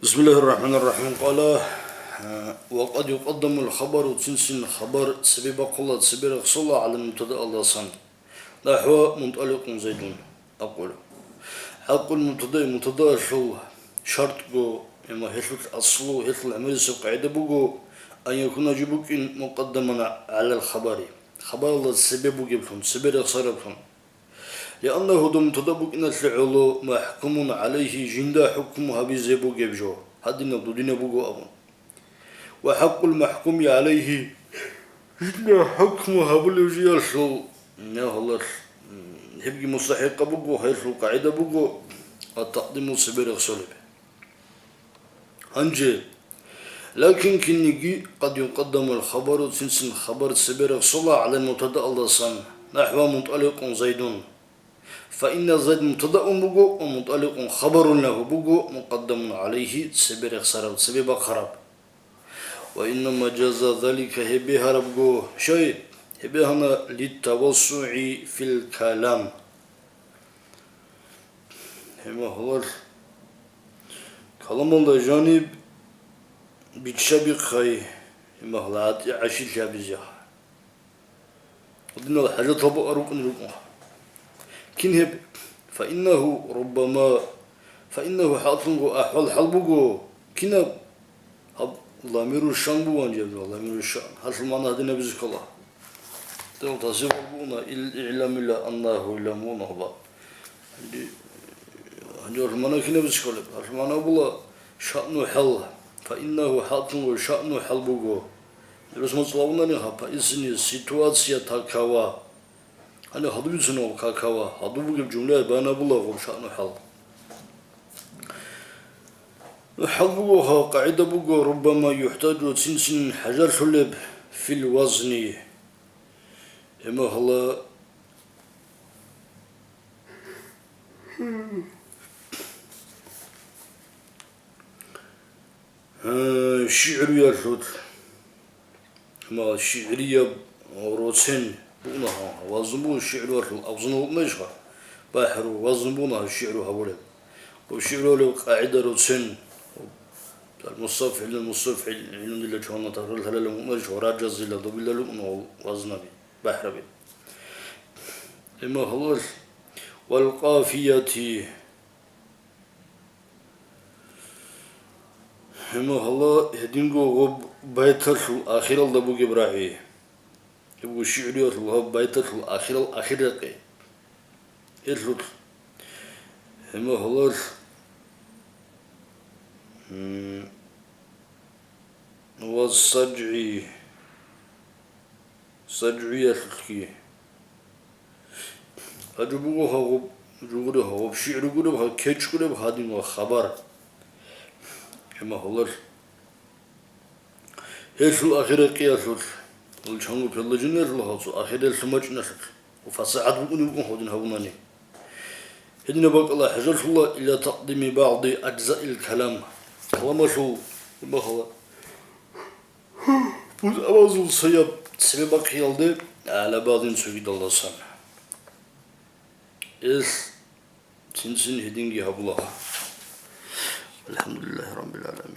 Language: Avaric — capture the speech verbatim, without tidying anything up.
بسم الله الرحمن الرحيم. قال: وقد يقدم الخبر, цинцин хабар цебе бахъула, цебе рехсола, على المبتدأ, алдасан. نحو منطلق زيد أقول. حق المبتدأ, мубтадаялъул шартго, яма гьелъул аслу, гьелъул гӀемерисеб къагӀида буго, أن يكون, жиб букӀин, مقدما على الخبر, хабаралда цебе бугеблъун, цебе рехсараблъун. لأنه, дун мубтада букӀиналъе гӀоло, محكوم عليه, жинда хӀукму гьабизе бугеб жо, гьадинаб дудинаб буго абун. وحق المحكوم عليه, жинда хӀукму гьабулев жиялъул, гьалалъ, гьебги мустахӀикъаб буго, гьелъул къагӀида буго, التقديم, цебе рехсолеб. Гьанже, لكن, кинниги, قد يقدم الخبر, цинцин хабар цебе рехсола, على المبتدأ, алдасан, نحو منطلق زيد. فإن زيد مبتدأ буго ва منطلق خبر له буго, مقدم عليه, цебе рехсараб, цебе бахъараб. وإنما جاز ذلك, гьеб бегьарабго, щай, гьеб бегьана, للتوسع في الكلام. Гьеб мехалъ каламалда жаниб биччабихъай, гьеб мехалъ гӀатӀи гӀашилъи гьабизе. Гьадинал хӀажатал букӀа рукӀун рукӀун. Кин гьеб? فإنه ربما, فإنه, хӀакълъунго, ахӀвал хӀал буго. Кинаб? Гьаб ламиру шан буган жеб, ламиру шан. Гьалъул магӀна гьадинабизе ккола. Дев тасихъ бугуна, ил игӀламила аннагьу илан бугуна гьаба. Гьанже, гьанже гьалъул магӀна кинабизе кколеб? Гьалъул магӀна була шаъну хӀал. فإنه, хӀакълъунго, шаъну хӀал буго. Рус мацӀалавунани гьаб, поистине ситуация такова. Гьаниб гьадуб бицунеб какава, гьадуб бугеб жумлаялъ баян гьабула гъоб шаъну хӀал. Ну, хӀал буго, гьа, къагӀида буго, ربما يحتاج, цин-цин хӀажалъулеб, في الوزن. Гьеб мехалъ Э, шигӀруялъул, ма, шигӀрияб роцен бугьун гьав, вазну бугьун шигӀруялъул, абзну букӀунищха? БахӀру, вазну бугьун гьав шигӀру гьабулеб. Ва шигӀруялъул къагӀида роцен, ал-мустафгӀилун, мустафгӀил, гӀилму дила чугьана тархӀил гьаралел мукӀунарищ ва раджазила добилал рукӀун вазнаби, бахӀраби. Гьеб мехалъ, вал къафияти, Гьеб мехалъ гьединго гъоб байталъул ахиралда бугеб рагӀи. Гьеб буго шигӀруялъул гьаб байталъул ахирал ахир рекъи. Гьелъул гьеб мехалъ, м, ва саджгӀи. СаджгӀиялъулъги. Гьанже буго гьагъуб, жугъри гьагъуб, шигӀри гуреб, гьа, кечӀ гуреб гьадин ва хабар. Гьеб мехалъ. Гьелъул ахир рекъиялъулъ, гьел чанго предложениялъул гьалцо ахиралъул мачӀиналъулъ, ва фасахӀат букӀунеб букӀун гьадин гьабунани. Гьединаб бакӀалда хӀажалъула иля такъдими багӀди ажзаил калам. Каламалъул, гьеб мехалъ. БутӀабазул цояб цебе бахъиялде гӀала багӀдин цогидалдасан. Ил цин-цин гьединги гьабула. АлхӀамдулиллагьи раббил гӀаламин.